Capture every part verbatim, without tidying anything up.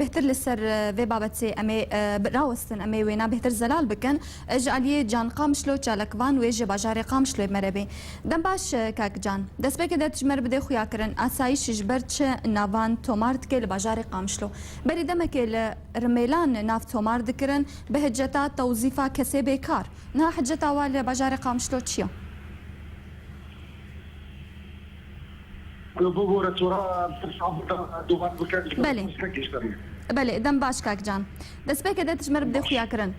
Bêhtir li ser, e, vê babetê em ê, e, bi-, rawestin, em ê wêna bêhtir zelal bikin. E, ji aliyê Can Qamişlo çalakvan wê ji bajarê Qamişloyê bi me re bê. Dem baş, e, kak Can. Destpêkê de tu ji me re bidê xuyakirin. Asayîş ji ber çi navan tomar dike li bajarê Qamişlo? Berî demekê li Rimêlan nav tomar dikirin bi hiceta tewzîfa kesê bêkar. Niha hiceta wa li bajarê Qamişlo çi ye? Bibore, tu ra pirsa xwe de dovar bike, ji ber Belê. Tiştekî ji te re. Belê, dem baş kak Can. Destpêkê de tu ji me re bidê xuyakirin.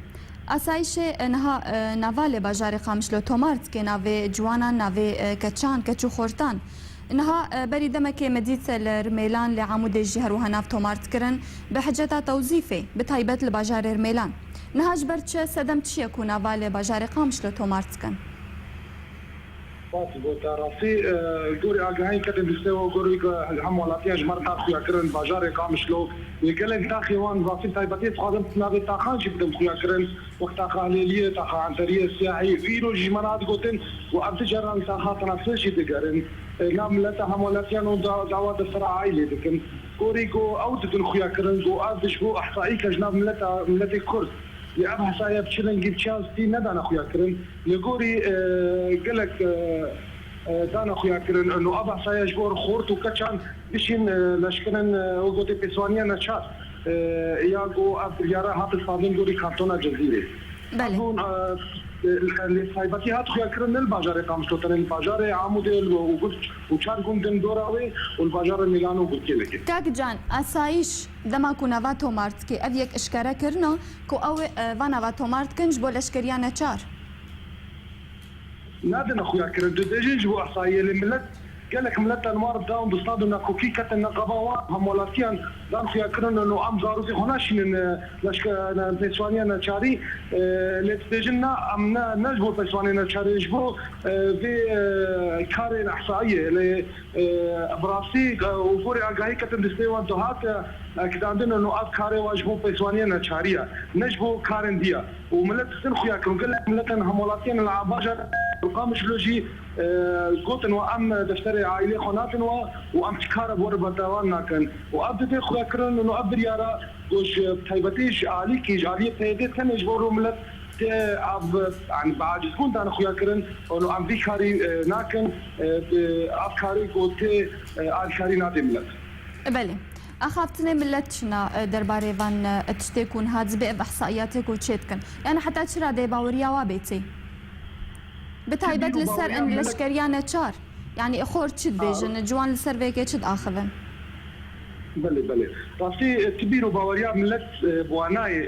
Asayîşê, e, niha, e, nava li bajarê Qamişlo tomar dike navê ciwanan, navê, e, keçan, keç û xortan. Niha, e, berî demekê me dît li Rimêlan, li Amûdê jî her wiha nav tomar dikirin bi hiceta tewzîfê, bi taybet li bajarê Rimêlan. Niha ji ber çi, sedem çi ye ku nava li bajarê Qamişlo tomar dikin? Spas bo te. Rastî, e, gorî agahiyên ketên destê û gorî ku hemwelatiyên ji me re dar xuya kirin bajarê Qamişlo, yê gelek taxê wan rastî taybetî dixwazim navê taxan jî bidim xuya kirin, wek taxa Hilêliyê, taxa Enteriyê, Siyahî, îro jî ji me re hat gotin û ev du caran taxa tenefus jî digerin. E, nav mileta hemwelatiyan û da-, dawa deftera aîlê dikin. Gorî ku ew didin xuya kirin ku ev ji bo ehsaî ke ji nav mileta, miletê Kurd. Lê ev hesaya bi çi rengî, bi çi astî nedane xuya kirin. Li gorî, e, gelek, e, e, dane xuya kirin. Û ev hesaya ji bo xort û keçan bişîn, e, leşkirin, e, û gotê pêswaniya neçar, e, ya ku ev biryara hat standin gorî kantona Cezîrê. Belê. Bûn, e, e, lê taybetî hat xuya kirin ne li bajarê Qamişlo tenê, li bajarê Amûdê û gund û çar gundên dora wê û li bajarê Mêlan û Gurkêlekê. Kak Can, asayîş dema ku nava tomar dike, ev yek eşkere kirina ku ew, e, va nava tomar dikin ji bo leşkeriya neçar. Nadine xuya kirin. Dibêjin ji bo ehsayiyê lê milet, gelek miletan war dan dustan û nakokî ketin neqeba wan, hemwelatiyan dan xuya kirin û em zarokê xwe naşînin, e, leşke-, ne, pêswaniya neçarî, e, lê dibêjin na, em ne, ne ji bo pêswaniya neçarî, ji bo, e, vê, e, karên ehsayiyê lê, e, bi rastî, e, û gorî agahî ketin destê wan dihat, e, e, kidandin û ev karê wan ji bo pêswaniya neçarî ye, ne ji bo karên diya. Û milet dixin xuya kirin. Gelek miletan hemwelatiyên li bajar Qamişlo jî, e, gotin wa em defterê aîlê xwe nakin wa û em çi kare bi we re berdewam nakin. Û ev didê xuya kirin û ev biryara ku ji taybetî ji alîkî, ji aliyê P Y D tenê ji bo ro milet tê ev, yanî bi acizbûn dane xuya kirin û em vî karî, e, nakin, e, bi ev karê ku tê, e, alîkarî nadê milet. Belê. Axaftinê milet çina, e, derbarê van, e, tiştê ku niha dibê ev ehsaiyatê ku çê dikin? Yani heta çi radeyê baweriya wa bê tê? Bi taybet li ser in leşkeriya neçar. Yani xor çi dibêjin? Ciwan li ser vê yekê çi diaxivin? Belê, belê. Rastî, e, tu bîr û baweriya milet, e, bi wa nayê.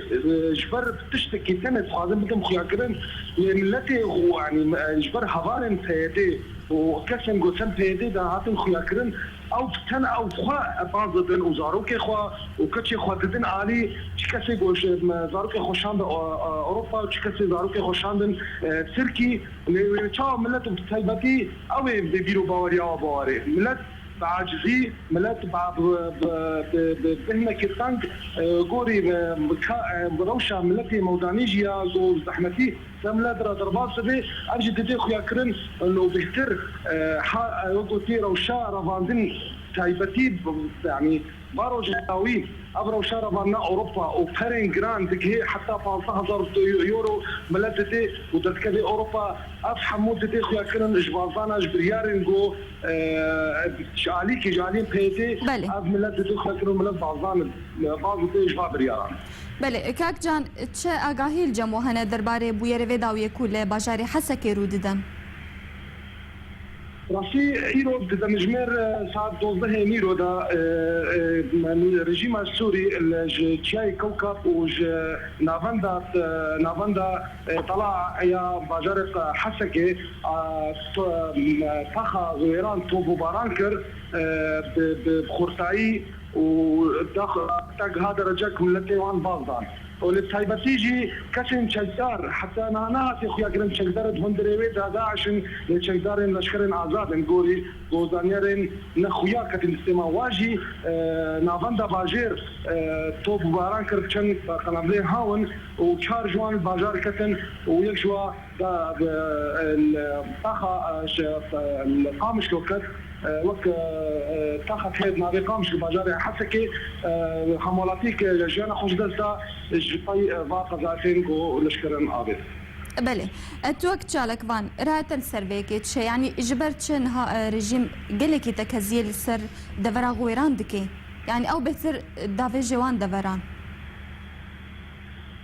E, ji ber tiştekî tenê dixwazim bidim xuyakirin. Lê miletê, yani, e, ji ber hevalên P Y D û kesên ku sem P Y D de hatin xuyakirin, ew bi ten ew xwe baz didin û zarokê xwe û keçê xwe didin alî, çi kesê ku ji, me, zarokê xwe şandin, e, e, Ewropa û çi kesê zarokê xwe şandin, e, Tirkî. Lê wê çawa milet û bi taybetî ew ê bi bîr û baweriya we bawerê. Milet bi acizî, milet bi, bi, bi, bi, bi bihnekî teng, e, gorî, e, bi ka-, e, bi rewşa miletê mewdanî jî ya ku zehmetî ser milet re derbas dibe, ev jî didê xuya kirin, e, no bêhtir, e, ha, e, wek gotî rewşa revandin taybetî, bi, yanî, va rojê dawî, ev rewşa revandina Ewropa û perên giran digihê heta panzdeh hezar euro milet didê û derdikeve Ewropa. Ev hemû didê xuya kirin ji bazdana, ji biryarên ku, e, ji alîkî, ji aliyên P Y D, Belê. Ev milet didê xuya kirin û milet bazdan, baz didê ji va biryaran. Belê, kak Can, çi agahî li cem we hene derbarê bûyerê vê dawiyê ku li bajarê Hesekê rû dide? Rastî, îro di demjimêr, e, saet dozdehê nîro de, e, e, rejîma Sûrî li ji çiyayê Kewkab û ji navenda, e, navenda, e, Tala ya bajarê Hesekê, a, to-, e, taxa wêran top û baran kir, e, bi, bi xurtayî û dax-, ta giha derecek miletê wan baz dan. Û li taybetî jî kesên çekdar, heta niha nehatiye xuyakirin, çekdar di hundirê wê de DAIŞ in, lê çekdarên leşkerên azad in. Gorî ku zanyarên ne xuya ketin destê me. Wa jî, e, navenda bajêr, e, top û baran kir, çend qenablê hawin û çar ji wan bajar ketin û yek ji wa da, e, li taxa, e, ji, e, li Qamişlo ket. Wek taxa tê di navê Qamişlo bajarê Hesekê, hemwelatîk jiyana xwe ji dest da ji pey va qezayê tên ku leşkerin avêt. Belê. E, tu wek çalakvan, raya te li ser vê yekê çi ye? Yanî ji ber çi niha, e, rejîm gelekî tekeziyê li ser devera Xwêran dike? Yanî ew bêhtir davêje wan deveran.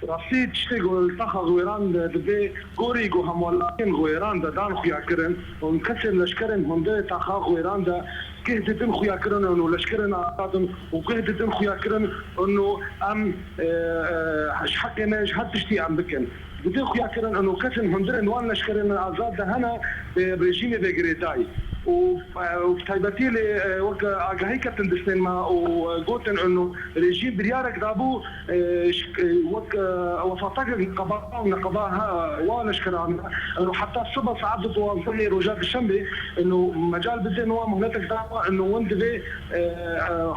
Rastî tiştê ku li taxa Xwêran de dibê gorî ku hemwelatiyên Xwêran de dan xuya kirin û kesên leşkerên hundirê taxa Xwêran de guh didin xuya kirin û leşkerên azad in û guh didin xuya kirin û em, e, e, ji heqê me ji her tiştî em bikin. Didin xuya kirin û kesên hundirên wan leşkerên azad de hene, e, rejîmê vê girêdayî. Û, e, û bi taybetî lê, e, wek agahî ketin distên me û, e, gotin û rejîm biryarek dabû, e, ş-, e, wek, e, wesatek qeba û neqeba, ha, wa leşkeran û heta siba saet duwazdehê roja dişembê û mecal bidin wa muhletek dawa û win divê, e, e,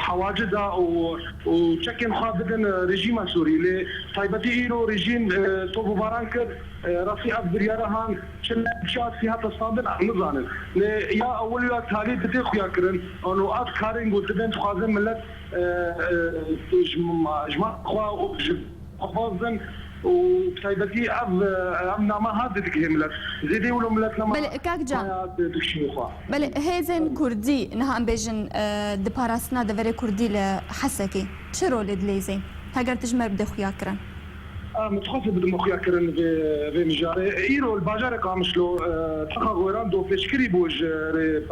hewaci da û, û çekên xwe bidin, e, rejîma Sûrî. Lê taybetî îro rejîm, e, topubaran kir, e, rastî ev biryara han çi ne çi asî hata standin em nizanin. Lê ya ewil ya talî didê xuya kirin. Û ev karên ku dibên dixwazin millet, e, e, ji ma-, ji ma xwe û ji xwe bazdin û bi taybetî ev, e, ev nama ha didigihê millet. Zêdê wilo millet nama Belê, kak Can. Maya di-, dikişîne xwe. Belê, hêzên Kurdî, niha em bêjin, e, di parastina deverê Kurdî li Hesekê çi rolê dileyzên? Heger tu ji me bidê xuya kirin. A, min dixwest bidim xuya kirin vê, vê mijarê. Îro li bajarê Qamişlo, e, taxa Xwêran dorpêçkirî bû ji rê,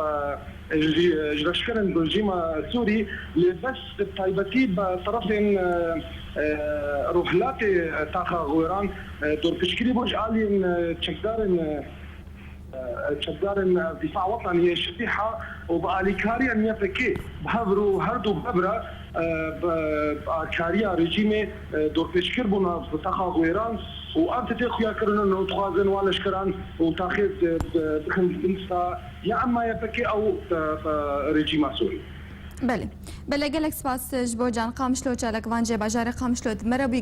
e, ji, ji leşkerên rejîma Sûrî, lê bes bi taybetî bi terefên, e, e, rojhilatê taxa Xwêran, e, dorpêçkirî bû ji aliyên, e, çekdarên, e, e, çekdarên, e, Dîfa Wetanî yê Şepîha û bi alîkariya Y P G bi hev re û her du bi hev re, e, bi, bi alîkariya rejîmê, e, dorpêçkir bûne bi taxa Xwêran û ev tê xuya kirin û dixwazin wan leşkeran û taxê, e, bi, bixin bin desta ya ema Y P G ew, e, e, rejîma Sûrî. Belê. Belê, gelek spas ji bo Can Qamişlo, çalakvan cê bajarê Qamişlo di me re bûyî.